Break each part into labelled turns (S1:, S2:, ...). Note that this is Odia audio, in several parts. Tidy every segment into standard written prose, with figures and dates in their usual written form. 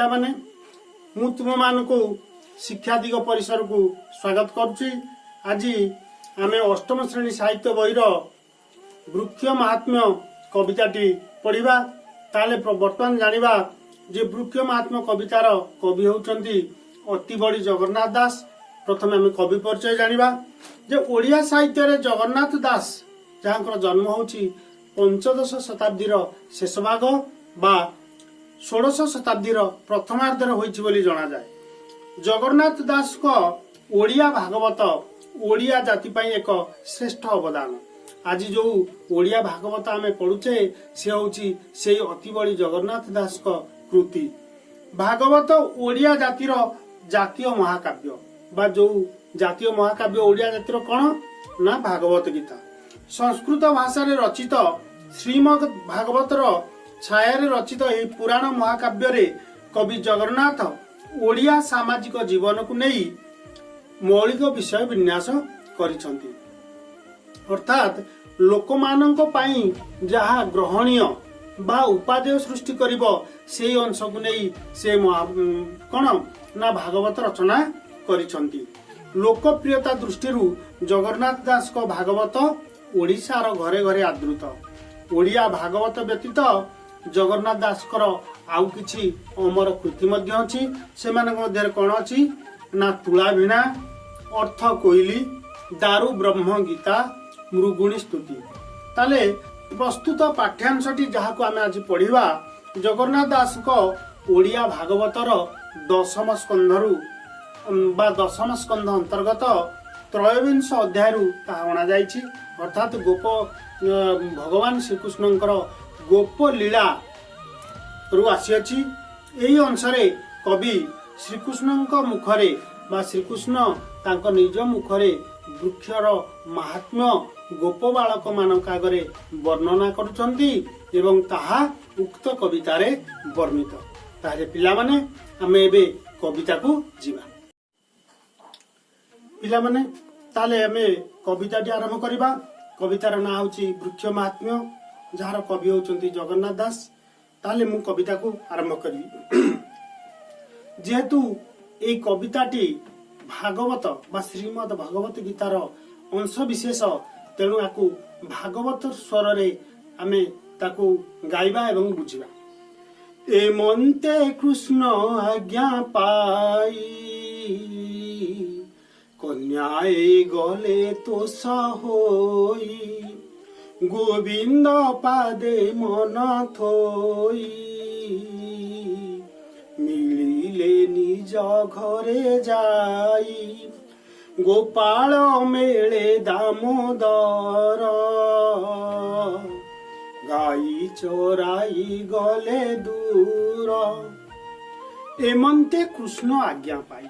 S1: ପିଲାମାନେ, ମୁଁ ତୁମମାନଙ୍କୁ ଶିକ୍ଷା ଦିଗ ପରିସରକୁ ସ୍ୱାଗତ କରୁଛି। ଆଜି ଆମେ ଅଷ୍ଟମ ଶ୍ରେଣୀ ସାହିତ୍ୟ ବହିର ବୃକ୍ଷ ମାହାତ୍ମ୍ୟ କବିତାଟି ପଢ଼ିବା। ତାହେଲେ ବର୍ତ୍ତମାନ ଜାଣିବା ଯେ ବୃକ୍ଷ ମାହାତ୍ମ୍ୟ କବିତାର କବି ହେଉଛନ୍ତି ଅତିବଡ଼ି ଜଗନ୍ନାଥ ଦାସ। ପ୍ରଥମେ ଆମେ କବି ପରିଚୟ ଜାଣିବା ଯେ ଓଡ଼ିଆ ସାହିତ୍ୟରେ ଜଗନ୍ନାଥ ଦାସ, ଯାହାଙ୍କର ଜନ୍ମ ହେଉଛି ପଞ୍ଚଦଶ ଶତାବ୍ଦୀର ଶେଷ ଭାଗ ବା ଷୋଡ଼ଶ ଶତାବ୍ଦୀର ପ୍ରଥମାର୍ଦ୍ଧରେ ହୋଇଛି ବୋଲି ଜଣାଯାଏ। ଜଗନ୍ନାଥ ଦାସଙ୍କ ଓଡ଼ିଆ ଭାଗବତ ଓଡ଼ିଆ ଜାତି ପାଇଁ ଏକ ଶ୍ରେଷ୍ଠ ଅବଦାନ। ଆଜି ଯୋଉ ଓଡ଼ିଆ ଭାଗବତ ଆମେ ପଢୁଛେ, ସେ ହଉଛି ସେଇ ଅତିବଡ଼ି ଜଗନ୍ନାଥ ଦାସଙ୍କ କୃତି। ଭାଗବତ ଓଡ଼ିଆ ଜାତିର ଜାତୀୟ ମହାକାବ୍ୟ ବା ଯୋଉ ଜାତୀୟ ମହାକାବ୍ୟ ଓଡ଼ିଆ ଜାତିର କଣ ନା ଭାଗବତ ଗୀତା। ସଂସ୍କୃତ ଭାଷାରେ ରଚିତ ଶ୍ରୀମଦ୍ ଭାଗବତର ଛାୟାରେ ରଚିତ ଏହି ପୁରାଣ ମହାକାବ୍ୟରେ କବି ଜଗନ୍ନାଥ ଓଡ଼ିଆ ସାମାଜିକ ଜୀବନକୁ ନେଇ ମୌଳିକ ବିଷୟ ବିନ୍ୟାସ କରିଛନ୍ତି। ଅର୍ଥାତ୍ ଲୋକମାନଙ୍କ ପାଇଁ ଯାହା ଗ୍ରହଣୀୟ ବା ଉପାଦେୟ ସୃଷ୍ଟି କରିବ, ସେଇ ଅଂଶକୁ ନେଇ ସେ କଣ ନା ଭାଗବତ ରଚନା କରିଛନ୍ତି। ଲୋକପ୍ରିୟତା ଦୃଷ୍ଟିରୁ ଜଗନ୍ନାଥ ଦାସଙ୍କ ଭାଗବତ ଓଡ଼ିଶାର ଘରେ ଘରେ ଆଦୃତ। ଓଡ଼ିଆ ଭାଗବତ ବ୍ୟତୀତ ଜଗନ୍ନାଥ ଦାସଙ୍କର ଆଉ କିଛି ଅମର କୃତି ମଧ୍ୟ ଅଛି। ସେମାନଙ୍କ ମଧ୍ୟରେ କଣ ଅଛି ନା ତୁଳାଭିଣା, ଅର୍ଥ କୋଇଲି, ଦାରୁ ବ୍ରହ୍ମ ଗୀତା, ମୃଗୁଣୀ ସ୍ତୁତି। ତାହେଲେ ପ୍ରସ୍ତୁତ ପାଠ୍ୟାଂଶଟି ଯାହାକୁ ଆମେ ଆଜି ପଢିବା, ଜଗନ୍ନାଥ ଦାସଙ୍କ ଓଡ଼ିଆ ଭାଗବତର ଦଶମ ସ୍କନ୍ଧରୁ ବା ଦଶମ ସ୍କନ୍ଧ ଅନ୍ତର୍ଗତ ତ୍ରୟୋବିଂଶ ଅଧ୍ୟାୟରୁ ତାହା ଅଣାଯାଇଛି। ଅର୍ଥାତ୍ ଗୋପ ଭଗବାନ ଶ୍ରୀକୃଷ୍ଣଙ୍କର ଗୋପ ଲୀଳା ରୁ ଆସିଅଛି। ଏହି ଅଂଶରେ କବି ଶ୍ରୀକୃଷ୍ଣଙ୍କ ମୁଖରେ ବା ଶ୍ରୀକୃଷ୍ଣ ତାଙ୍କ ନିଜ ମୁଖରେ ବୃକ୍ଷର ମାହାତ୍ମ୍ୟ ଗୋପ ବାଳକ ମାନଙ୍କ ଆଗରେ ବର୍ଣ୍ଣନା କରୁଛନ୍ତି ଏବଂ ତାହା ଉକ୍ତ କବିତାରେ ବର୍ଣ୍ଣିତ। ତାହେଲେ ପିଲାମାନେ, ଆମେ ଏବେ କବିତାକୁ ଯିବା। ପିଲାମାନେ, ତାହେଲେ ଆମେ କବିତାଟି ଆରମ୍ଭ କରିବା। କବିତାର ନାଁ ହେଉଛି ବୃକ୍ଷ ମାହାତ୍ମ୍ୟ, ଯାହାର କବି ହେଉଛନ୍ତି ଜଗନ୍ନାଥ ଦାସ। ତାହେଲେ ମୁଁ କବିତାକୁ ଆରମ୍ଭ କରିବି। ଯେହେତୁ ଏଇ କବିତାଟି ଭାଗବତ ବା ଶ୍ରୀମଦ ଭଗବତ ଗୀତାର ଅଂଶ ବିଶେଷ, ତେଣୁ ଆକୁ ଭାଗବତ ସ୍ୱରରେ ଆମେ ତାକୁ ଗାଇବା ଏବଂ ବୁଝିବା। ଏମନ୍ତେ କୃଷ୍ଣ ଆଜ୍ଞା ପାଇ କନ୍ୟାଏ ଗଲେ ତୋଷ ହୋଇ, ଗୋବିନ୍ଦ ପାଦେ ମନ ଥୋଇ, ମିଳିଲେ ନିଜ ଘରେ ଯାଇ। ଗୋପାଳ ମେଳେ ଦାମୋଦର, ଗାଈ ଚରାଇ ଗଲେ ଦୂର। ଏମନ୍ତେ କୃଷ୍ଣ ଆଜ୍ଞା ପାଇ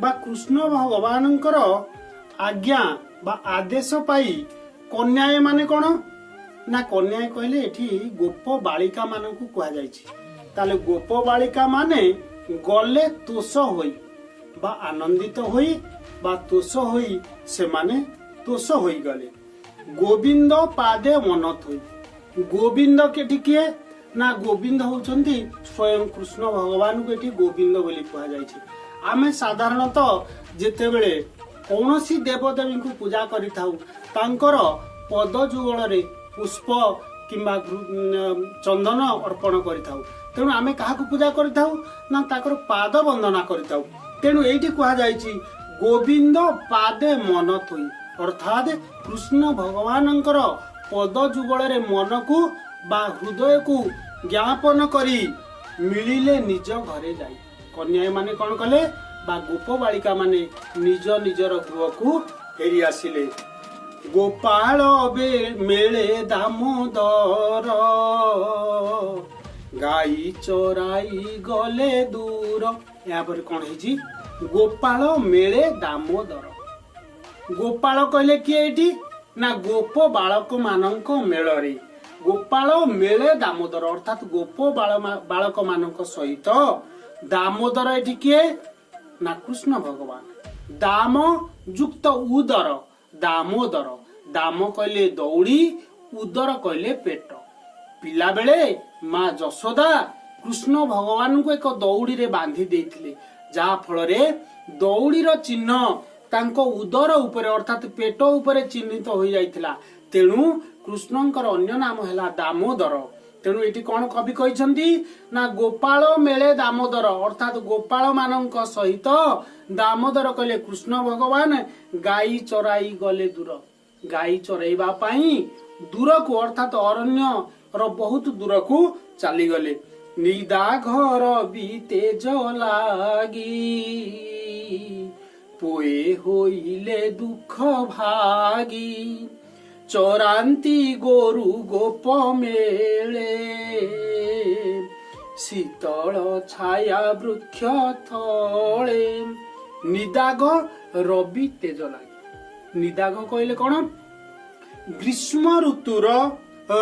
S1: ବା କୃଷ୍ଣ ଭଗବାନଙ୍କର ଆଜ୍ଞା ବା ଆଦେଶ ପାଇ କନ୍ୟାଏ ମାନେ କଣ ନା କନ୍ୟାଏ କହିଲେ ଏଠି ଗୋପ ବାଳିକା ମାନଙ୍କୁ କୁହାଯାଇଛି। ତାହେଲେ ଗୋପ ବାଳିକା ମାନେ ଗଲେ ତୋଷ ହୋଇ ବା ଆନନ୍ଦିତ ହୋଇ ବା ତୋଷ ହୋଇ, ସେମାନେ ତୋଷ ହୋଇଗଲେ। ଗୋବିନ୍ଦ ପାଦେ ମନ ଥୋଇ। ଗୋବିନ୍ଦ ଏଠି କିଏ ନା ଗୋବିନ୍ଦ ହଉଛନ୍ତି ସ୍ୱୟଂ କୃଷ୍ଣ ଭଗବାନଙ୍କୁ ଏଠି ଗୋବିନ୍ଦ ବୋଲି କୁହାଯାଇଛି। ଆମେ ସାଧାରଣତଃ ଯେତେବେଳେ କୌଣସି ଦେବଦେବୀଙ୍କୁ ପୂଜା କରିଥାଉ, ତାଙ୍କର ପଦ ଯୁଗଳରେ ପୁଷ୍ପ କିମ୍ବା ଚନ୍ଦନ ଅର୍ପଣ କରିଥାଉ। ତେଣୁ ଆମେ କାହାକୁ ପୂଜା କରିଥାଉ ନା ତାଙ୍କର ପାଦ ବନ୍ଦନା କରିଥାଉ। ତେଣୁ ଏଇଠି କୁହାଯାଇଛି ଗୋବିନ୍ଦ ପାଦେ ମନ ଥୋଇ, ଅର୍ଥାତ୍ କୃଷ୍ଣ ଭଗବାନଙ୍କର ପଦ ଯୁଗଳରେ ମନକୁ ବା ହୃଦୟକୁ ଜ୍ଞାପନ କରି ମିଳିଲେ ନିଜ ଘରେ ଯାଇ। କନ୍ୟା ମାନେ କଣ କଲେ ବା ଗୋପ ବାଳିକା ମାନେ ନିଜ ନିଜର ଗୃହକୁ ଫେରି ଆସିଲେ। ଗୋପାଳ ମେଳେ ଦାମୋଦର, ଗାଈ ଚରାଇ ଗଲେ ଦୂର। ଏହାପରେ କଣ ହେଇଛି? ଗୋପାଳ ମେଳେ ଦାମୋଦର। ଗୋପାଳ କହିଲେ କିଏ ଏଇଠି ନା ଗୋପ ବାଳକ ମାନଙ୍କ ମେଳରେ। ଗୋପାଳ ମେଳେ ଦାମୋଦର, ଅର୍ଥାତ୍ ଗୋପ ବାଳକ ମାନଙ୍କ ସହିତ ଦାମୋଦର ଏଠି କିଏ ନା କୃଷ୍ଣ ଭଗବାନ। ଦାମ ଯୁକ୍ତ ଉଦର, ଦାମୋଦର। ଦାମ କହିଲେ ଦଉଡ଼ି, ଉଦର କହିଲେ ପେଟ। ପିଲାବେଳେ ମା ଯଶୋଦା କୃଷ୍ଣ ଭଗବାନଙ୍କୁ ଏକ ଦଉଡ଼ିରେ ବାନ୍ଧି ଦେଇଥିଲେ, ଯାହା ଫଳରେ ଦଉଡ଼ିର ଚିହ୍ନ ତାଙ୍କ ଉଦର ଉପରେ, ଅର୍ଥାତ୍ ପେଟ ଉପରେ ଚିହ୍ନିତ ହୋଇଯାଇଥିଲା। ତେଣୁ କୃଷ୍ଣଙ୍କର ଅନ୍ୟ ନାମ ହେଲା ଦାମୋଦର। ତେଣୁ ଏଠି କଣ କବି କହିଛନ୍ତି ନା, ଗୋପାଳ ମେଳେ ଦାମୋଦର, ଅର୍ଥାତ୍ ଗୋପାଳ ମାନଙ୍କ ସହିତ ଦାମୋଦର କହିଲେ କୃଷ୍ଣ ଭଗବାନ ଗାଈ ଚରାଇ ଗଲେ ଦୂର। ଗାଈ ଚରାଇବା ପାଇଁ ଦୂରକୁ, ଅର୍ଥାତ୍ ଅରଣ୍ୟର ବହୁତ ଦୂରକୁ ଚାଲିଗଲେ। ନିଦାଘ ରବି ତେଜ ଲାଗି ପୋଏ ହୋଇଲେ ଦୁଃଖ ଭାଗି ଚରାନ୍ତି ଗୋରୁ ଗୋପ ମେଳେ ଶୀତଳ ଛାୟା ବୃକ୍ଷ ତଳେ। ନିଦାଘ ରବି ତେଜ ଲାଗି। ନିଦାଘ କହିଲେ କଣ? ଗ୍ରୀଷ୍ମ ଋତୁର,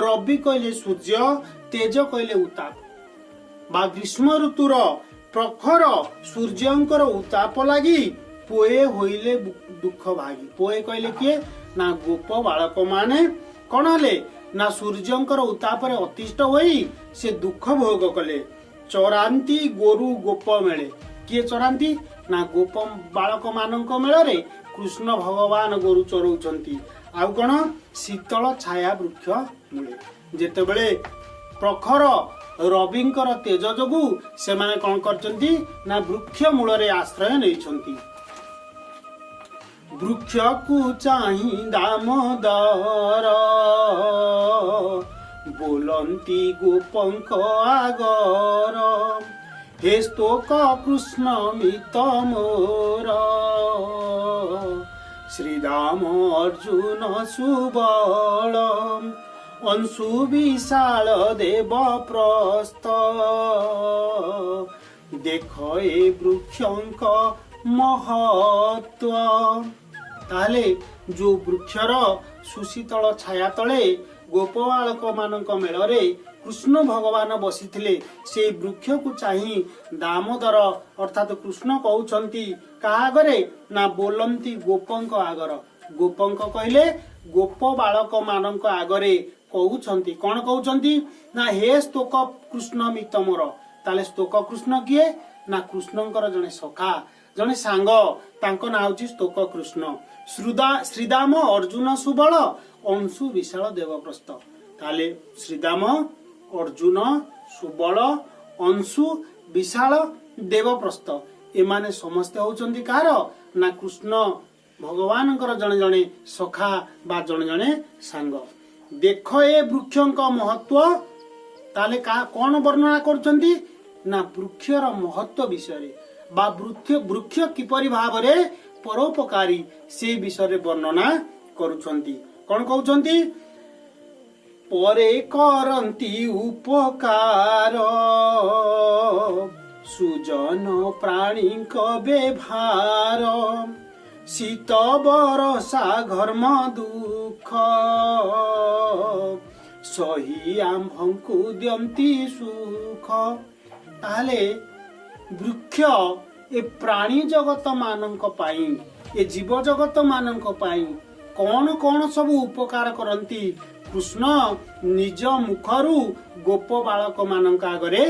S1: ରବି କହିଲେ ସୂର୍ଯ୍ୟ, ତେଜ କହିଲେ ଉତ୍ତାପ, ବା ଗ୍ରୀଷ୍ମ ଋତୁର ପ୍ରଖର ସୂର୍ଯ୍ୟଙ୍କର ଉତ୍ତାପ ଲାଗି ପୋଏ ହୋଇଲେ ଦୁଃଖ ଭାଗି। ପୋଏ କହିଲେ କିଏ ନା ଗୋପ ବାଳକ ମାନେ କଣ ହେଲେ ନା ସୂର୍ଯ୍ୟଙ୍କର ଉତ୍ତାପରେ ଅତିଷ୍ଠ ହୋଇ ସେ ଦୁଃଖ ଭୋଗ କଲେ। ଚରାନ୍ତି ଗୋରୁ ଗୋପ ମେଳେ। କିଏ ଚରାନ୍ତି ନା ଗୋପ ବାଳକ ମାନଙ୍କ ମେଳରେ କୃଷ୍ଣ ଭଗବାନ ଗୋରୁ ଚରଉଛନ୍ତି। ଆଉ କଣ? ଶୀତଳ ଛାୟା ବୃକ୍ଷ ମୂଳେ। ଯେତେବେଳେ ପ୍ରଖର ରବିଙ୍କର ତେଜ ଯୋଗୁ ସେମାନେ କଣ କରିଛନ୍ତି ନା ବୃକ୍ଷ ମୂଳରେ ଆଶ୍ରୟ ନେଇଛନ୍ତି। ବୃକ୍ଷକୁ ଚାହିଁ ଦାମୋଦର ବୋଲନ୍ତି ଗୋପଙ୍କ ଆଗର ହେ ସ୍ତୋକ କୃଷ୍ଣ ମିତ ମୋର ଶ୍ରୀଦାମ ଅର୍ଜୁନ ସୁବଳ ଅଂଶୁ ବିଶାଳ ଦେବ ପ୍ରସ୍ଥ ଦେଖ ଏ ବୃକ୍ଷଙ୍କ ମହତ୍ଵ। ତାହେଲେ ଯୋଉ ବୃକ୍ଷର ସୁଶୀତଳ ଛାୟା ତଳେ ଗୋପବାଳକ ମାନଙ୍କ ମେଳରେ କୃଷ୍ଣ ଭଗବାନ ବସିଥିଲେ, ସେଇ ବୃକ୍ଷକୁ ଚାହିଁ ଦାମୋଦର ଅର୍ଥାତ କୃଷ୍ଣ କହୁଛନ୍ତି। କାହା ଆଗରେ ନା ବୋଲନ୍ତି ଗୋପଙ୍କ ଆଗର। ଗୋପଙ୍କ କହିଲେ ଗୋପ ବାଳକ ମାନଙ୍କ ଆଗରେ କହୁଛନ୍ତି। କଣ କହୁଛନ୍ତି ନା ହେ ସ୍ତୋକ କୃଷ୍ଣ ମିତ ମୋର। ତାହେଲେ ସ୍ତୋକ କୃଷ୍ଣ କିଏ ନା କୃଷ୍ଣଙ୍କର ଜଣେ ସଖା, ଜଣେ ସାଙ୍ଗ, ତାଙ୍କ ନାଁ ହଉଛି ସ୍ତୋକ କୃଷ୍ଣ। ଶ୍ରୀଦାମ ଅର୍ଜୁନ ସୁବଳ ଅଂଶୁ ବିଶାଳ ଦେବପ୍ରସ୍ଥ। ତାହେଲେ ଶ୍ରୀଦାମ, ଅର୍ଜୁନ, ସୁବଳ, ଅଂଶୁ, ବିଶାଳ, ଦେବପ୍ରସ୍ଥ, ଏମାନେ ସମସ୍ତେ ହଉଛନ୍ତି କାହାର ନା କୃଷ୍ଣ ଭଗବାନଙ୍କର ଜଣେ ଜଣେ ସଖା ବା ଜଣେ ଜଣେ ସାଙ୍ଗ। ଦେଖ ଏ ବୃକ୍ଷଙ୍କ ମହତ୍ଵ। ତାହେଲେ କଣ ବର୍ଣ୍ଣନା କରୁଛନ୍ତି ନା ବୃକ୍ଷର ମହତ୍ଵ ବିଷୟରେ ବା ବୃକ୍ଷ କିପରି ଭାବରେ ପରୋପକାରୀ ସେ ବିଷୟରେ ବର୍ଣ୍ଣନା କରୁଛନ୍ତି। କଣ କହୁଛନ୍ତି? ପରେ କରନ୍ତି ଉପକାର ସୁଜନ ପ୍ରାଣୀଙ୍କ ବ୍ୟବହାର ଶୀତ ବରଷା ଘର୍ମ ଦୁଃଖ ସହି ଆମ୍ଭଙ୍କୁ ଦିଅନ୍ତି ସୁଖ। ତାହେଲେ ବୃକ୍ଷ ଏ ପ୍ରାଣୀ ଜଗତ ମାନଙ୍କ ପାଇଁ, ଏ ଜୀବ ଜଗତ ମାନଙ୍କ ପାଇଁ କଣ କଣ ସବୁ ଉପକାର କରନ୍ତି, କୃଷ୍ଣ ନିଜ ମୁଖରୁ ଗୋପ ବାଳକ ମାନଙ୍କ ଆଗରେ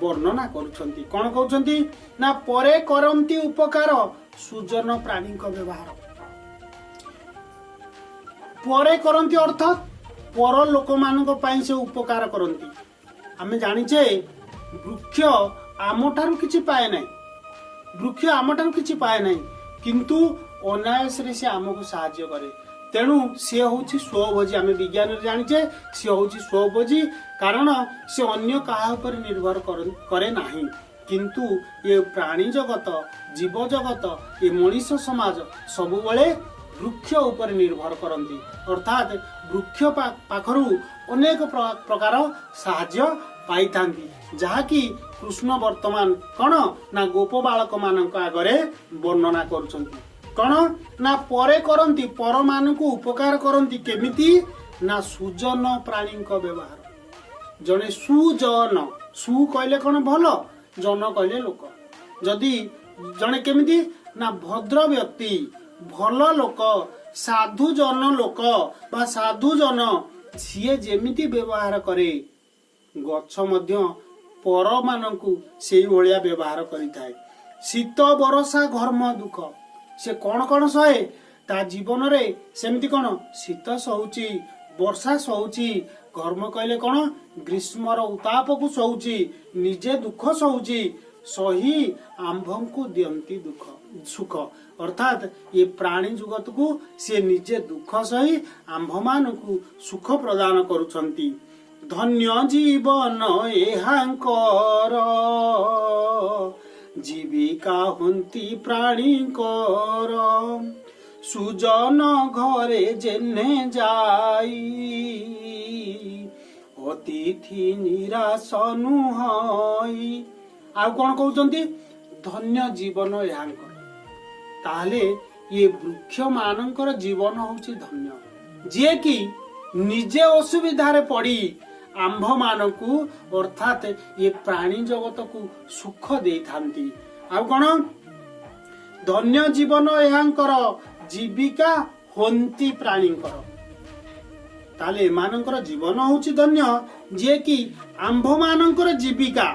S1: ବର୍ଣ୍ଣନା କରୁଛନ୍ତି। କଣ କହୁଛନ୍ତି ନା ପରେ କରନ୍ତି ଉପକାର ସୁଜନ ପ୍ରାଣୀଙ୍କ ବ୍ୟବହାର। ପରେ କରନ୍ତି ଅର୍ଥାତ୍ ପର ଲୋକମାନଙ୍କ ପାଇଁ ସେ ଉପକାର କରନ୍ତି। ଆମେ ଜାଣିଛେ, ବୃକ୍ଷ ଆମଠାରୁ କିଛି ପାଏ ନାହିଁ। ବୃକ୍ଷ ଆମଠାରୁ କିଛି ପାଏ ନାହିଁ, କିନ୍ତୁ ଅନାୟାସରେ ସେ ଆମକୁ ସାହାଯ୍ୟ କରେ। ତେଣୁ ସିଏ ହଉଛି ସ୍ୱଭୋଜୀ। ଆମେ ବିଜ୍ଞାନରେ ଜାଣିଛେ, ସିଏ ହଉଛି ସ୍ୱଭୋଜୀ, କାରଣ ସେ ଅନ୍ୟ କାହା ଉପରେ ନିର୍ଭର କରେ ନାହିଁ। କିନ୍ତୁ ଏ ପ୍ରାଣୀ ଜଗତ, ଜୀବ ଜଗତ, ଏ ମଣିଷ ସମାଜ ସବୁବେଳେ ବୃକ୍ଷ ଉପରେ ନିର୍ଭର କରନ୍ତି, ଅର୍ଥାତ୍ ବୃକ୍ଷ ପାଖରୁ ଅନେକ ପ୍ରକାର ସାହାଯ୍ୟ ପାଇଥାନ୍ତି, ଯାହାକି କୃଷ୍ଣ ବର୍ତ୍ତମାନ କଣ ନା ଗୋପ ବାଳକ ମାନଙ୍କ ଆଗରେ ବର୍ଣ୍ଣନା କରୁଛନ୍ତି। କଣ ନା ପରେ କରନ୍ତି, ପରମାନଙ୍କୁ ଉପକାର କରନ୍ତି। କେମିତି ନା ସୁଜନ ପ୍ରାଣୀଙ୍କ ବ୍ୟବହାର। ଜଣେ ସୁଜନ, ସୁ କହିଲେ କଣ ଭଲ, ଜନ କହିଲେ ଲୋକ। ଯଦି ଜଣେ କେମିତି ନା ଭଦ୍ର ବ୍ୟକ୍ତି, ଭଲ ଲୋକ, ସାଧୁ ଜନ ଲୋକ ବା ସାଧୁ ଜନ, ସିଏ ଯେମିତି ବ୍ୟବହାର କରେ, ଗଛ ମଧ୍ୟ ପରମାନଙ୍କୁ ସେଇଭଳିଆ ବ୍ୟବହାର କରିଥାଏ। ଶୀତ ବରଷା ଘର୍ମ ଦୁଃଖ, ସେ କଣ କଣ ସହେ ତା ଜୀବନରେ? ସେମିତି କଣ ଶୀତ ସହୁଛି, ବର୍ଷା ସହୁଛି, ଘର୍ମ କହିଲେ କଣ, ଗ୍ରୀଷ୍ମର ଉତ୍ତାପକୁ ସହୁଛି, ନିଜେ ଦୁଃଖ ସହୁଛି, ସହି ଆମ୍ଭଙ୍କୁ ଦିଅନ୍ତି ଦୁଃଖ ସୁଖ। ଅର୍ଥାତ୍ ଏ ପ୍ରାଣୀ ଜଗତକୁ ସିଏ ନିଜେ ଦୁଃଖ ସହି ଆମ୍ଭମାନଙ୍କୁ ସୁଖ ପ୍ରଦାନ କରୁଛନ୍ତି। ଧନ୍ୟ ଜୀବନ ଏହାଙ୍କର, ଜୀବିକା ହୁଅନ୍ତି ପ୍ରାଣୀଙ୍କର। ସୁଜନ ଘରେ ଯେହ୍ନେ ଯାଇ, ଅତିଥି ନିରାଶ ନୁହଇ। ଆଉ କଣ କହୁଛନ୍ତି? ଧନ୍ୟ ଜୀବନ ଏହାଙ୍କର। ତାହେଲେ ଇଏ ବୃକ୍ଷ ମାନଙ୍କର ଜୀବନ ହଉଛି ଧନ୍ୟ, ଯିଏକି ନିଜେ ଅସୁବିଧାରେ ପଡି ଆମ୍ଭମାନଙ୍କୁ, ଅର୍ଥାତ୍ ଇଏ ପ୍ରାଣୀ ଜଗତକୁ ସୁଖ ଦେଇଥାନ୍ତି। ଆଉ କଣ? ଧନ୍ୟ ଜୀବନ ଏହାଙ୍କର, ଜୀବିକା ହୁଅନ୍ତି ପ୍ରାଣୀଙ୍କର। ତାହେଲେ ଏମାନଙ୍କର ଜୀବନ ହଉଛି ଧନ୍ୟ, ଯିଏକି ଆମ୍ଭମାନଙ୍କର ଜୀବିକା।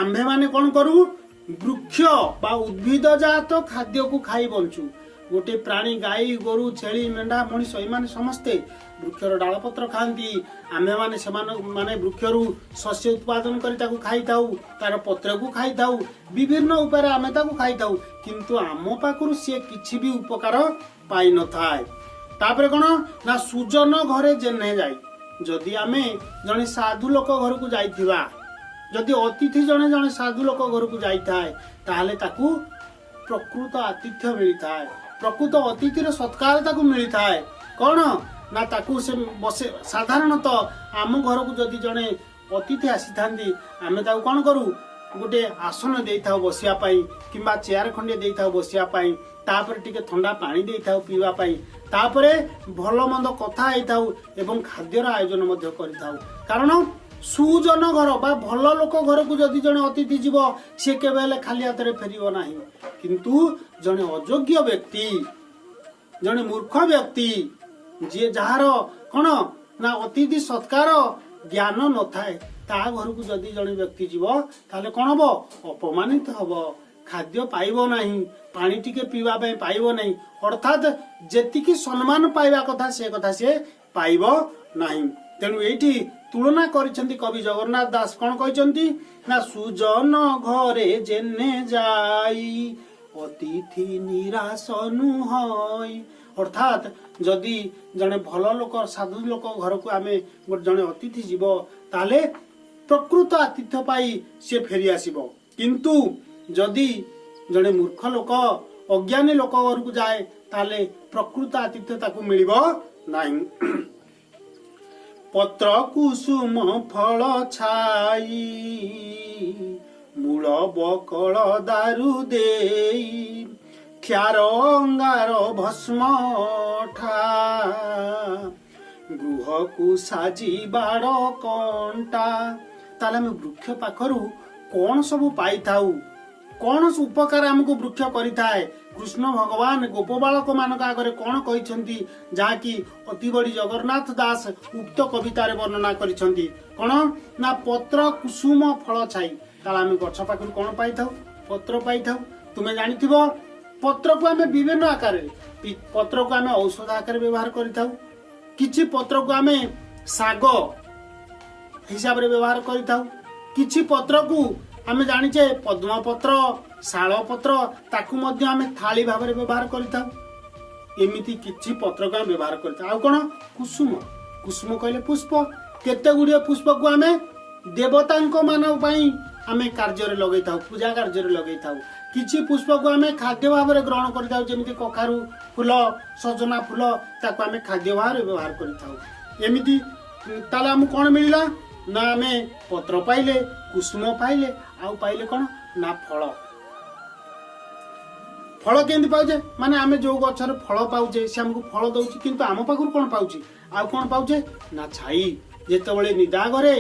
S1: ଆମ୍ଭେମାନେ କଣ କରୁ? ବୃକ୍ଷ ବା ଉଦ୍ଭିଦ ଜାତ ଖାଦ୍ୟକୁ ଖାଇ ବଞ୍ଚୁ। ଗୋଟେ ପ୍ରାଣୀ, ଗାଈ, ଗୋରୁ, ଛେଳି, ମେଣ୍ଢା, ମଣିଷ, ଏମାନେ ସମସ୍ତେ ବୃକ୍ଷର ଡାଳପତ୍ର ଖାଆନ୍ତି। ଆମ୍ଭେମାନେ ସେମାନେ ମାନେ ବୃକ୍ଷରୁ ଶସ୍ୟ ଉତ୍ପାଦନ କରି ତାକୁ ଖାଇଥାଉ, ତାର ପତ୍ରକୁ ଖାଇଥାଉ, ବିଭିନ୍ନ ଉପାୟରେ ଆମେ ତାକୁ ଖାଇଥାଉ। କିନ୍ତୁ ଆମ ପାଖରୁ ସିଏ କିଛି ବି ଉପକାର ପାଇନଥାଏ। ତାପରେ କଣ ନା, ସୁଜନ ଘରେ ଯେହ୍ନେ ଯାଇ। ଯଦି ଆମେ ଜଣେ ସାଧୁ ଲୋକ ଘରକୁ ଯାଇଥିବା, ଯଦି ଅତିଥି ଜଣେ ଜଣେ ସାଧୁ ଲୋକ ଘରକୁ ଯାଇଥାଏ, ତାହେଲେ ତାକୁ ପ୍ରକୃତ ଆତିଥ୍ୟ ମିଳିଥାଏ, ପ୍ରକୃତ ଅତିଥିର ସତ୍କାର ତାକୁ ମିଳିଥାଏ। କଣ ନା, ତାକୁ ସେ ବସେ। ସାଧାରଣତଃ ଆମ ଘରକୁ ଯଦି ଜଣେ ଅତିଥି ଆସିଥାନ୍ତି, ଆମେ ତାକୁ କଣ କରୁ? ଗୋଟେ ଆସନ ଦେଇଥାଉ ବସିବା ପାଇଁ କିମ୍ବା ଚେୟାର ଖଣ୍ଡିଏ ଦେଇଥାଉ ବସିବା ପାଇଁ। ତାପରେ ଟିକେ ଥଣ୍ଡା ପାଣି ଦେଇଥାଉ ପିଇବା ପାଇଁ। ତାପରେ ଭଲ ମନ୍ଦ କଥା ହେଇଥାଉ ଏବଂ ଖାଦ୍ୟର ଆୟୋଜନ ମଧ୍ୟ କରିଥାଉ। କାରଣ ସୁଜନ ଘର ବା ଭଲ ଲୋକ ଘରକୁ ଯଦି ଜଣେ ଅତିଥି ଯିବ, ସିଏ କେବେ ହେଲେ ଖାଲି ହାତରେ ଫେରିବ ନାହିଁ। କିନ୍ତୁ ଜଣେ ଅଯୋଗ୍ୟ ବ୍ୟକ୍ତି, ଜଣେ ମୂର୍ଖ ବ୍ୟକ୍ତି, ଯିଏ ଯାହାର କଣ ନା ଅତିଥି ସତ୍କାର ଜ୍ଞାନ ନଥାଏ, ତା ଘରକୁ ଯଦି ଜଣେ ବ୍ୟକ୍ତି ଯିବ, ତାହେଲେ କଣ ହବ? ଅପମାନିତ ହବ, ଖାଦ୍ୟ ପାଇବ ନାହିଁ, ପାଣି ଟିକେ ପିଇବା ପାଇଁ ପାଇବ ନାହିଁ। ଅର୍ଥାତ୍ ଯେତିକି ସମ୍ମାନ ପାଇବା କଥା, ସେ କଥା ସିଏ ପାଇବ ନାହିଁ। ତେଣୁ ଏଇଠି ତୁଳନା କରିଛନ୍ତି କବି ଜଗନ୍ନାଥ ଦାସ। କଣ କହିଛନ୍ତି ନା, ସୁଜନ ଘରେ ଯେହ୍ନେ ଯାଇ, ଅତିଥି ନିରାଶ ନୁହଇ। ଅର୍ଥାତ୍ ଯଦି ଜଣେ ଭଲ ଲୋକ, ସାଧୁ ଲୋକ ଘରକୁ ଆମେ ଗୋଟେ ଜଣେ ଅତିଥି ଯିବ, ତାହେଲେ ପ୍ରକୃତ ଆତିଥ୍ୟ ପାଇ ସିଏ ଫେରି ଆସିବ। କିନ୍ତୁ ଯଦି ଜଣେ ମୂର୍ଖ ଲୋକ, ଅଜ୍ଞାନୀ ଲୋକ ଘରକୁ ଯାଏ, ତାହେଲେ ପ୍ରକୃତ ଆତିଥ୍ୟ ତାକୁ ମିଳିବ ନାହିଁ। ପତ୍ର କୁସୁମ ଫଳ ଛାଇ, ମୂଳ ବକଳ ଦାରୁ ଦେଇ, କ୍ଷାର ଅଙ୍ଗାର ଭସ୍ମ ଠା, ଗୃହକୁ ସାଜି ବାଡ଼ କଣ୍ଟା। ତାହେଲେ ଆମେ ବୃକ୍ଷ ପାଖରୁ କଣ ସବୁ ପାଇଥାଉ? କଣ ଉପକାର ଆମକୁ ବୃକ୍ଷ କରିଥାଏ? କୃଷ୍ଣ ଭଗବାନ ଗୋପବାଳକ ମାନଙ୍କ ଆଗରେ କଣ କହିଛନ୍ତି, ଯାହାକି ଅତିବଡି ଜଗନ୍ନାଥ ଦାସ ଉକ୍ତ କବିତାରେ ବର୍ଣ୍ଣନା କରିଛନ୍ତି? କଣ ନା, ପତ୍ର କୁସୁମ ଫଳ ଛାଇ। ତାହେଲେ ଆମେ ଗଛ ପାଖରୁ କଣ ପାଇଥାଉ? ପତ୍ର ପାଇଥାଉ। ତୁମେ ଜାଣିଥିବ, ପତ୍ରକୁ ଆମେ ବିଭିନ୍ନ ଆକାରରେ, ପତ୍ରକୁ ଆମେ ଔଷଧ ଆକାରରେ ବ୍ୟବହାର କରିଥାଉ। କିଛି ପତ୍ରକୁ ଆମେ ଶାଗ ହିସାବରେ ବ୍ୟବହାର କରିଥାଉ। କିଛି ପତ୍ରକୁ ଆମେ ଜାଣିଛେ, ପଦ୍ମପତ୍ର, ଶାଳ ପତ୍ର, ତାକୁ ମଧ୍ୟ ଆମେ ଥାଳି ଭାବରେ ବ୍ୟବହାର କରିଥାଉ। ଏମିତି କିଛି ପତ୍ରକୁ ଆମେ ବ୍ୟବହାର କରିଥାଉ। ଆଉ କଣ? କୁସୁମ। କୁସୁମ କହିଲେ ପୁଷ୍ପ। କେତେ ଗୁଡ଼ିଏ ପୁଷ୍ପକୁ ଆମେ ଦେବତାଙ୍କ ମାନଙ୍କ ପାଇଁ ଆମେ କାର୍ଯ୍ୟରେ ଲଗେଇଥାଉ, ପୂଜା କାର୍ଯ୍ୟରେ ଲଗେଇଥାଉ। କିଛି ପୁଷ୍ପକୁ ଆମେ ଖାଦ୍ୟ ଭାବରେ ଗ୍ରହଣ କରିଥାଉ, ଯେମିତି କଖାରୁ ଫୁଲ, ସଜନା ଫୁଲ, ତାକୁ ଆମେ ଖାଦ୍ୟ ଭାବରେ ବ୍ୟବହାର କରିଥାଉ। ଏମିତି ତାହେଲେ ଆମକୁ କଣ ମିଳିଲା ନା, ଆମେ ପତ୍ର ପାଇଲେ, କୁସୁମ ପାଇଲେ, ଆଉ ପାଇଲେ କଣ ନା ଫଳ। ଫଳ କେମିତି ପାଉଛେ? ମାନେ ଆମେ ଯୋଉ ଗଛରେ ଫଳ ପାଉଛେ, ସେ ଆମକୁ ଫଳ ଦଉଛି, କିନ୍ତୁ ଆମ ପାଖରୁ କଣ ପାଉଛି? ଆଉ କଣ ପାଉଛେ ନା, ଛାଇ। ଯେତେବେଳେ ନିଦାଘରେ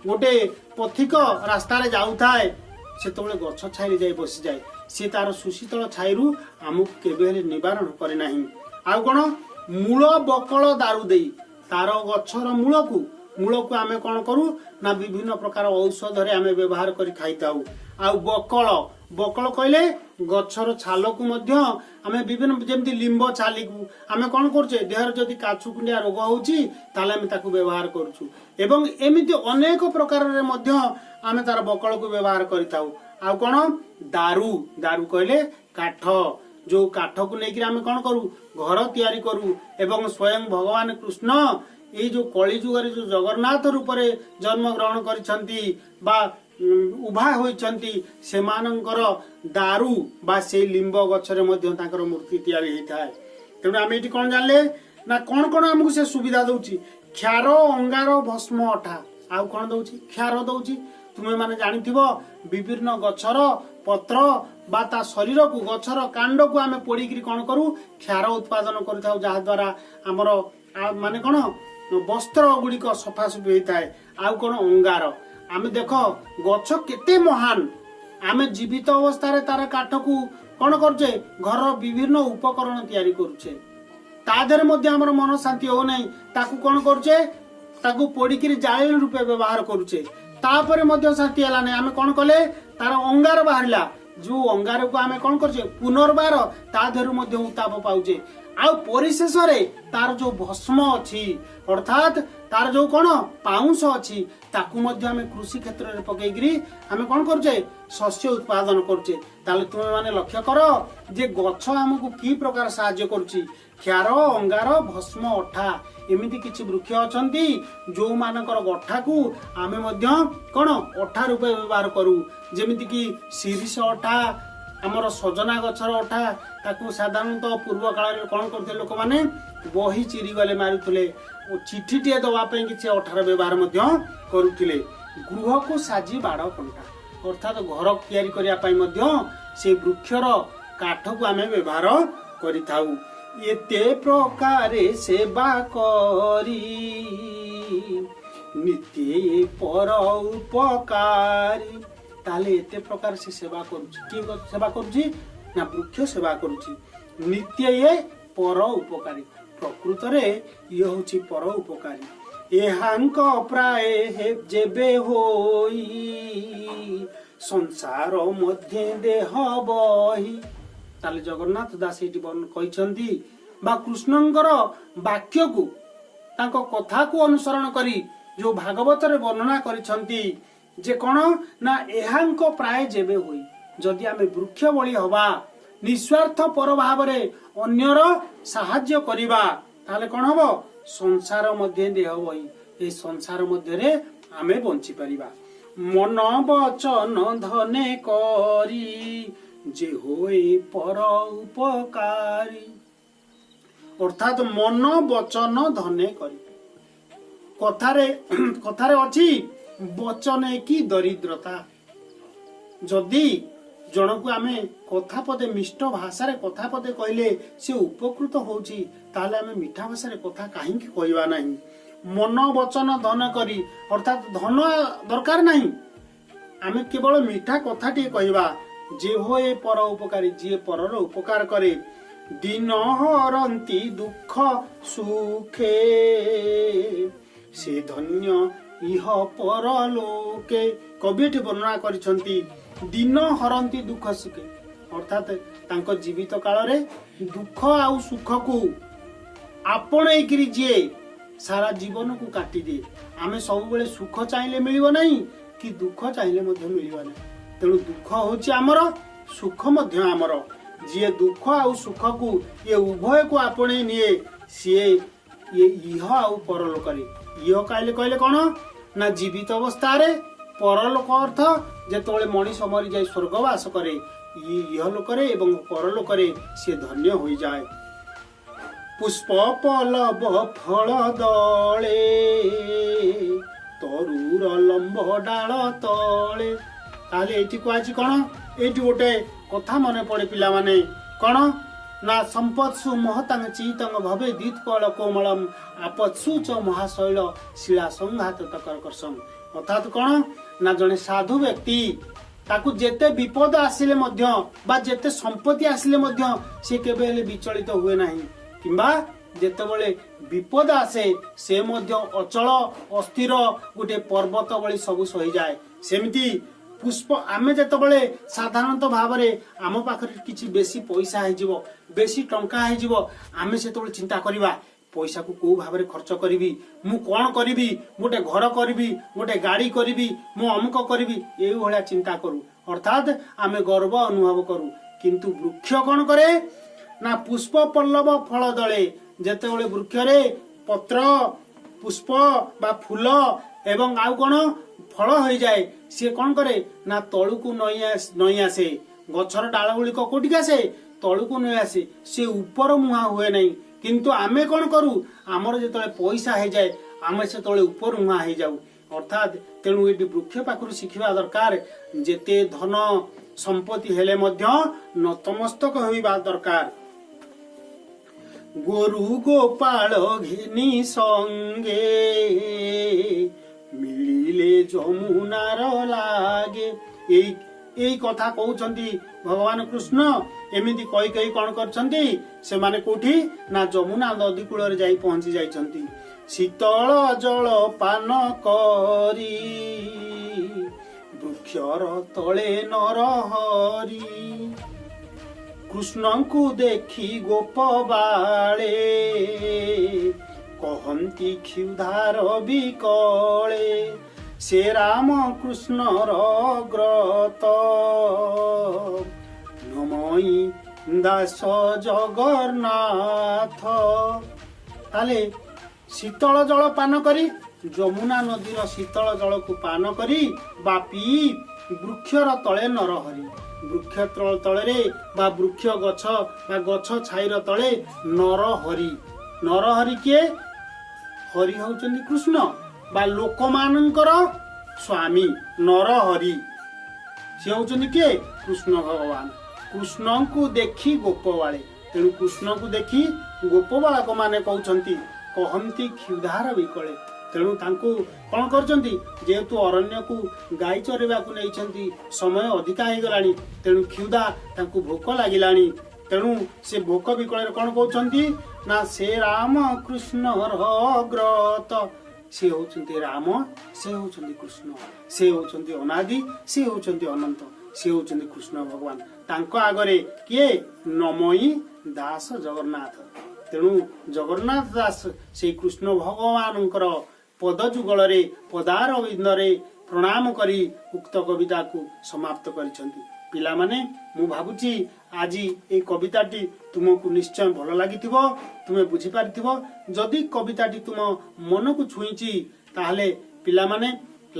S1: ଗୋଟେ ପଥିକ ରାସ୍ତାରେ ଯାଉଥାଏ, ସେତେବେଳେ ଗଛ ଛାଇରେ ଯାଇ ବସିଯାଏ। ସେ ତାର ସୁଶୀତଳ ଛାଇରୁ ଆମକୁ କେବେ ହେଲେ ନିବାରଣ କରେ ନାହିଁ। ଆଉ କଣ? ମୂଳ ବକଳ ଦାରୁ ଦେଇ, ତାର ଗଛର ମୂଳକୁ ମୂଳକୁ ଆମେ କ'ଣ କରୁ ନା ବିଭିନ୍ନ ପ୍ରକାର ଔଷଧରେ ଆମେ ବ୍ୟବହାର କରି ଖାଇଥାଉ। ଆଉ ବକଳ, ବକଳ କହିଲେ ଗଛର ଛାଲକୁ ମଧ୍ୟ ଆମେ ବିଭିନ୍ନ, ଯେମିତି ଲିମ୍ବ ଛାଲିକୁ ଆମେ କ'ଣ କରୁଛେ, ଦେହରେ ଯଦି କାଛୁ କୁଣ୍ଡିଆ ରୋଗ ହଉଛି ତାହେଲେ ଆମେ ତାକୁ ବ୍ୟବହାର କରୁଛୁ ଏବଂ ଏମିତି ଅନେକ ପ୍ରକାରରେ ମଧ୍ୟ ଆମେ ତାର ବକଳକୁ ବ୍ୟବହାର କରିଥାଉ। ଆଉ କ'ଣ? ଦାରୁ। ଦାରୁ କହିଲେ କାଠ, ଯୋଉ କାଠକୁ ନେଇକିରି ଆମେ କ'ଣ କରୁ? ଘର ତିଆରି କରୁ। ଏବଂ ସ୍ୱୟଂ ଭଗବାନ କୃଷ୍ଣ ଏଇ ଯୋଉ କଳି ଯୁଗରେ ଯୋଉ ଜଗନ୍ନାଥ ରୂପରେ ଜନ୍ମ ଗ୍ରହଣ କରିଛନ୍ତି ବା ଉଭା ହୋଇଛନ୍ତି, ସେମାନଙ୍କର ଦାରୁ ବା ସେଇ ଲିମ୍ବ ଗଛରେ ମଧ୍ୟ ତାଙ୍କର ମୂର୍ତ୍ତି ତିଆରି ହେଇଥାଏ। ତେଣୁ ଆମେ ଏଇଠି କ'ଣ ଜାଣିଲେ ନା କ'ଣ କ'ଣ ଆମକୁ ସେ ସୁବିଧା ଦଉଛି? କ୍ଷାର, ଅଙ୍ଗାର, ଭସ୍ମ, ଅଠା। ଆଉ କ'ଣ ଦଉଛି? କ୍ଷାର ଦଉଛି। ତୁମେ ମାନେ ଜାଣିଥିବ, ବିଭିନ୍ନ ଗଛର ପତ୍ର ବା ତା ଶରୀରକୁ, ଗଛର କାଣ୍ଡକୁ ଆମେ ପୋଡିକିରି କ'ଣ କରୁ? କ୍ଷାର ଉତ୍ପାଦନ କରିଥାଉ, ଯାହାଦ୍ୱାରା ଆମର ମାନେ କ'ଣ ବସ୍ତ୍ର ଗୁଡ଼ିକ ସଫାସୁଫି ହେଇଥାଏ। ଆଉ କ'ଣ? ଅଙ୍ଗାର। ଆମେ ଦେଖ, ଗଛ କେତେ ମହାନ। ଆମେ ଜୀବିତ ଅବସ୍ଥାରେ ତାର କାଠକୁ କ'ଣ କରୁଛେ? ଘରର ବିଭିନ୍ନ ଉପକରଣ ତିଆରି କରୁଛେ। ତା ଦେହରେ ମଧ୍ୟ ଆମର ମନ ଶାନ୍ତି ହଉନାହିଁ। ତାକୁ କ'ଣ କରୁଛେ? ତାକୁ ପୋଡିକିରି ଜାଳେଣୀ ରୂପେ ବ୍ୟବହାର କରୁଛେ। ତାପରେ ମଧ୍ୟ ଶାନ୍ତି ହେଲା ନାହିଁ। ଆମେ କ'ଣ କଲେ? ତାର ଅଙ୍ଗାର ବାହାରିଲା, ଯୋଉ ଅଙ୍ଗାରକୁ ଆମେ କ'ଣ କରୁଛେ? ପୁନର୍ବାର ତା ଦେହରୁ ମଧ୍ୟ ଉତ୍ତାପ ପାଉଛେ। ଆଉ ପରିଶେଷରେ ତାର ଯୋଉ ଭସ୍ମ ଅଛି, ଅର୍ଥାତ୍ ତାର ଯୋଉ କ'ଣ ପାଉଁଶ ଅଛି, ତାକୁ ମଧ୍ୟ ଆମେ କୃଷି କ୍ଷେତ୍ରରେ ପକେଇକିରି ଆମେ କ'ଣ କରୁଛେ? ଶସ୍ୟ ଉତ୍ପାଦନ କରୁଛେ। ତାହେଲେ ତୁମେ ମାନେ ଲକ୍ଷ୍ୟ କର ଯେ ଗଛ ଆମକୁ କି ପ୍ରକାର ସାହାଯ୍ୟ କରୁଛି। କ୍ଷାର, ଅଙ୍ଗାର, ଭସ୍ମ, ଅଠା। ଏମିତି କିଛି ବୃକ୍ଷ ଅଛନ୍ତି ଯୋଉମାନଙ୍କର ଅଠାକୁ ଆମେ ମଧ୍ୟ କ'ଣ ଅଠା ରୂପେ ବ୍ୟବହାର କରୁ, ଯେମିତିକି ଶିରିଷ ଅଠା, ଆମର ସଜନା ଗଛର ଅଠା। ତାକୁ ସାଧାରଣତଃ ପୂର୍ବ କାଳରେ କ'ଣ କରୁଥିଲେ ଲୋକମାନେ? ବହି ଚିରିଗଲେ ମାରୁଥିଲେ ଓ ଚିଠିଟିଏ ଦେବା ପାଇଁ କିଛି ଅଠାର ବ୍ୟବହାର ମଧ୍ୟ କରୁଥିଲେ। ଗୃହକୁ ସାଜି ବାଡ଼ କଣ୍ଟା, ଅର୍ଥାତ୍ ଘର ତିଆରି କରିବା ପାଇଁ ମଧ୍ୟ ସେ ବୃକ୍ଷର କାଠକୁ ଆମେ ବ୍ୟବହାର କରିଥାଉ। ଏତେ ପ୍ରକାରେ ସେବା କରି ନିତ୍ୟ ପର ଉପକାରୀ। ତାହେଲେ ଏତେ ପ୍ରକାର ସେ ସେବା କରୁଛି। କିଏ ସେବା କରୁଛି ନା ବୃକ୍ଷ ସେବା କରୁଛି। ନିତ୍ୟ ଇଏ ପର ଉପକାରୀ। ପ୍ରକୃତରେ ଇଏ ହଉଛି ପର ଉପକାରୀ। ଏହାଙ୍କ ପ୍ରାୟ ଯେବେ ହୋଇ ସଂସାର ମଧ୍ୟେ ଦେହ ବହି। ତାହେଲେ ଜଗନ୍ନାଥ ଦାସ ଏଇଠି କହିଛନ୍ତି ବା କୃଷ୍ଣଙ୍କର ବାକ୍ୟକୁ, ତାଙ୍କ କଥାକୁ ଅନୁସରଣ କରି ଯୋଉ ଭାଗବତରେ ବର୍ଣ୍ଣନା କରିଛନ୍ତି ଯେ କଣ ନା ଏହାଙ୍କ ପ୍ରାୟ ଯେବେ ହୋଇ, ଯଦି ଆମେ ବୃକ୍ଷ ଭଳି ହବା, ନିସ୍ୱାର୍ଥ ପର ଭାବରେ ଅନ୍ୟର ସାହାଯ୍ୟ କରିବା, ତାହେଲେ କଣ ହବ? ସଂସାର ମଧ୍ୟ ଦେହ ବହି, ଏ ସଂସାର ମଧ୍ୟରେ ଆମେ ବଞ୍ଚି ପାରିବା। ମନ ବଚନ ଧନେ କରି ଯେ ହୋଇ ପର ଉପକାରୀ। ଅର୍ଥାତ୍ ମନ ବଚନ ଧନେ କରି, କଥାରେ କଥାରେ ଅଛି, ବଚନେ କି ଦରିଦ୍ରତା। ଯଦି ଜଣକୁ ଆମେ କଥା ପଦେ ମିଷ୍ଟ ଭାଷାରେ କଥା ପଦେ କହିଲେ ସେ ଉପକୃତ ହଉଛି, ତାହେଲେ ଆମେ ମିଠା ଭାଷାରେ କଥା କାହିଁକି କହିବା ନାହିଁ? ମନ ବଚନ ଧନ କରି, ଅର୍ଥାତ୍ ଧନ ଦରକାର ନାହିଁ, ଆମେ କେବଳ ମିଠା କଥାଟିଏ କହିବା। ଯେ ହୋଏ ପର ଉପକାରୀ, ଯିଏ ପରର ଉପକାର କରେ, ଦିନ ହରନ୍ତି ଦୁଃଖ ସୁଖେ, ସେ ଧନ୍ୟ ଇହ ପର ଲୋକେ। କବି ଏଠି ବର୍ଣ୍ଣନା କରିଛନ୍ତି, ଦିନ ହରନ୍ତି ଦୁଃଖ ସୁଖେ, ଅର୍ଥାତ୍ ତାଙ୍କ ଜୀବିତ କାଳରେ ଦୁଃଖ ଆଉ ସୁଖକୁ ଆପଣେଇକିରି ଯିଏ ସାରା ଜୀବନକୁ କାଟିଦିଏ। ଆମେ ସବୁବେଳେ ସୁଖ ଚାହିଁଲେ ମିଳିବ ନାହିଁ କି ଦୁଃଖ ଚାହିଁଲେ ମଧ୍ୟ ମିଳିବ ନାହିଁ। ତେଣୁ ଦୁଃଖ ହଉଛି ଆମର, ସୁଖ ମଧ୍ୟ ଆମର। ଯିଏ ଦୁଃଖ ଆଉ ସୁଖକୁ ଇଏ ଉଭୟକୁ ଆପଣେଇ ନିଏ, ସିଏ ଇଏ ଇହ ଆଉ ପରଲୋକରେ। ଇହ କହିଲେ କଣ ନା ଜୀବିତ ଅବସ୍ଥାରେ। ପରଲୋକ ଅର୍ଥ ଯେତେବେଳେ ମଣିଷ ମରିଯାଇ ସ୍ୱର୍ଗବାସ କରେ। ଇଏ ଇହ ଲୋକରେ ଏବଂ ପରଲୋକରେ ସିଏ ଧନ୍ୟ ହୋଇଯାଏ। ପୁଷ୍ପ ପଲବ ଫଳ ଦଳେ ତରୁର ଲମ୍ବ ଡାଳ ତଳେ। ତାହେଲେ ଏଇଠି କୁହାଯାଇଛି କଣ? ଏଇଠି ଗୋଟେ କଥା ମନେ ପଡେ ପିଲାମାନେ, କଣ ନା ସମ୍ପତ୍ସୁ ମହତାଂ ଚିତଂ ଭବେ ଦ୍ୱିତ୍କଳ କୋମଳମ ଆପତ୍ସୁ ଚ ମହାଶୈଳ ଶିଳା ସଂଘାତ କର୍କର୍ଷମ। ଅର୍ଥାତ୍ କଣ ନା ଜଣେ ସାଧୁ ବ୍ୟକ୍ତି, ତାକୁ ଯେତେ ବିପଦ ଆସିଲେ ମଧ୍ୟ ବା ଯେତେ ସମ୍ପତ୍ତି ଆସିଲେ ମଧ୍ୟ ସେ କେବେ ହେଲେ ବିଚଳିତ ହୁଏ ନାହିଁ କିମ୍ବା ଯେତେବେଳେ ବିପଦ ଆସେ, ସେ ମଧ୍ୟ ଅଚଳ ଅସ୍ଥିର ଗୋଟେ ପର୍ବତ ଭଳି ସବୁ ସହିଯାଏ। ସେମିତି ପୁଷ୍ପ, ଆମେ ଯେତେବେଳେ ସାଧାରଣତଃ ଭାବରେ ଆମ ପାଖରେ କିଛି ବେଶୀ ପଇସା ହେଇଯିବ, ବେଶୀ ଟଙ୍କା ହେଇଯିବ, ଆମେ ସେତେବେଳେ ଚିନ୍ତା କରିବା, ପଇସାକୁ କୋଉ ଭାବରେ ଖର୍ଚ୍ଚ କରିବି, ମୁଁ କଣ କରିବି, ଗୋଟେ ଘର କରିବି, ଗୋଟେ ଗାଡି କରିବି, ମୁଁ ଅମୁକ କରିବି, ଏଇଭଳିଆ ଚିନ୍ତା କରୁ। ଅର୍ଥାତ୍ ଆମେ ଗର୍ବ ଅନୁଭବ କରୁ। କିନ୍ତୁ ବୃକ୍ଷ କଣ କରେ ନା, ପୁଷ୍ପ ପଲ୍ଲବ ଫଳ ଦଳେ, ଯେତେବେଳେ ବୃକ୍ଷରେ ପତ୍ର, ପୁଷ୍ପ ବା ଫୁଲ ଏବଂ ଆଉ କଣ ଫଳ ହୋଇଯାଏ, ସିଏ କଣ କରେ ନା ତଳକୁ ନଇଁ ଆସେ। ଗଛର ଡାଳ ଗୁଡିକ କୋଉଠିକି ଆସେ? ତଳକୁ ନଇଁ ଆସେ। ସେ ଉପର ମୁହାଁ ହୁଏ ନାହିଁ। କିନ୍ତୁ ଆମେ କଣ କରୁ? ଆମର ଯେତେବେଳେ ପଇସା ହେଇଯାଏ, ଆମେ ସେତେବେଳେ ଉପର ମୁହାଁ ହେଇଯାଉ। ଅର୍ଥାତ୍ ତେଣୁ ଏଠି ବୃକ୍ଷ ପାଖରୁ ଶିଖିବା ଦରକାର, ଯେତେ ଧନ ସମ୍ପତ୍ତି ହେଲେ ମଧ୍ୟ ନତମସ୍ତକ ହେବା ଦରକାର। ଗୋରୁ ଗୋପାଳ ଘେନି ସଙ୍ଗେ, ମିଳିଲେ ଯମୁନାର ଲାଗେ। ଏଇ କଥା କହୁଛନ୍ତି ଭଗବାନ କୃଷ୍ଣ। ଏମିତି କହି କହି କଣ କରିଛନ୍ତି ସେମାନେ? କୋଉଠି ନା ଯମୁନା ନଦୀ କୂଳରେ ଯାଇ ପହଞ୍ଚି ଯାଇଛନ୍ତି। ଶୀତଳ ଜଳ ପାନ କରି, ବୃକ୍ଷର ତଳେ ନରହରି, କୃଷ୍ଣଙ୍କୁ ଦେଖି ଗୋପ ବାଳେ, କହନ୍ତି କ୍ଷୁଧାର ବିକଳେ, ସେ ରାମ କୃଷ୍ଣର ବ୍ରତ, ନମଇ ଦାସ ଜଗନ୍ନାଥ। ତାହେଲେ ଶୀତଳ ଜଳ ପାନ କରି, ଯମୁନା ନଦୀର ଶୀତଳ ଜଳକୁ ପାନ କରି ବା ପିଇ, ବୃକ୍ଷର ତଳେ ନରହରି, ବୃକ୍ଷ ତଳରେ ବା ବୃକ୍ଷ ଗଛ ବା ଗଛ ଛାଇର ତଳେ ନରହରି। ନରହରି କିଏ? ହରି ହଉଛନ୍ତି କୃଷ୍ଣ ବା ଲୋକମାନଙ୍କର ସ୍ୱାମୀ ନରହରି। ସେ ହଉଛନ୍ତି କିଏ? କୃଷ୍ଣ ଭଗବାନ। କୃଷ୍ଣଙ୍କୁ ଦେଖି ଗୋପବାଳେ, ତେଣୁ କୃଷ୍ଣଙ୍କୁ ଦେଖି ଗୋପ ବାଳକ ମାନେ କହୁଛନ୍ତି, କହନ୍ତି କ୍ଷୁଧାର ବିକଳେ। ତେଣୁ ତାଙ୍କୁ କଣ କରୁଛନ୍ତି? ଯେହେତୁ ଅରଣ୍ୟକୁ ଗାଈ ଚରେଇବାକୁ ନେଇଛନ୍ତି, ସମୟ ଅଧିକା ହେଇଗଲାଣି, ତେଣୁ କ୍ଷୁଧା, ତାଙ୍କୁ ଭୋକ ଲାଗିଲାଣି। ତେଣୁ ସେ ଭୋକ ବିକଳରେ କଣ କହୁଛନ୍ତି ନା, ସେ ରାମ କୃଷ୍ଣର ବ୍ରତ। ସେ ହଉଛନ୍ତି ରାମ, ସେ ହଉଛନ୍ତି କୃଷ୍ଣ, ସେ ହଉଛନ୍ତି ଅନାଦି, ସେ ହଉଛନ୍ତି ଅନନ୍ତ, ସେ ହଉଛନ୍ତି କୃଷ୍ଣ ଭଗବାନ। ତାଙ୍କ ଆଗରେ କିଏ? ନମଇ ଦାସ ଜଗନ୍ନାଥ। ତେଣୁ ଜଗନ୍ନାଥ ଦାସ ସେଇ କୃଷ୍ଣ ଭଗବାନଙ୍କର ପଦ ଯୁଗଳରେ, ପଦାର ବିନ୍ଦରେ ପ୍ରଣାମ କରି ଉକ୍ତ କବିତାକୁ ସମାପ୍ତ କରିଛନ୍ତି। ପିଲାମାନେ, ମୁଁ ଭାବୁଛି ଆଜି ଏଇ କବିତାଟି ତୁମକୁ ନିଶ୍ଚୟ ଭଲ ଲାଗିଥିବ, ତୁମେ ବୁଝିପାରିଥିବ। ଯଦି କବିତାଟି ତୁମ ମନକୁ ଛୁଇଁଛି, ତାହେଲେ ପିଲାମାନେ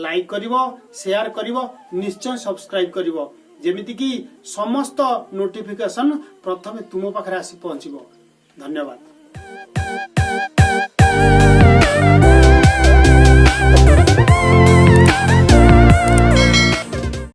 S1: ଲାଇକ୍ କରିବ, ସେୟାର କରିବ, ନିଶ୍ଚୟ ସବସ୍କ୍ରାଇବ କରିବ, ଯେମିତିକି ସମସ୍ତ ନୋଟିଫିକେସନ ପ୍ରଥମେ ତୁମ ପାଖରେ ଆସି ପହଞ୍ଚିବ। ଧନ୍ୟବାଦ।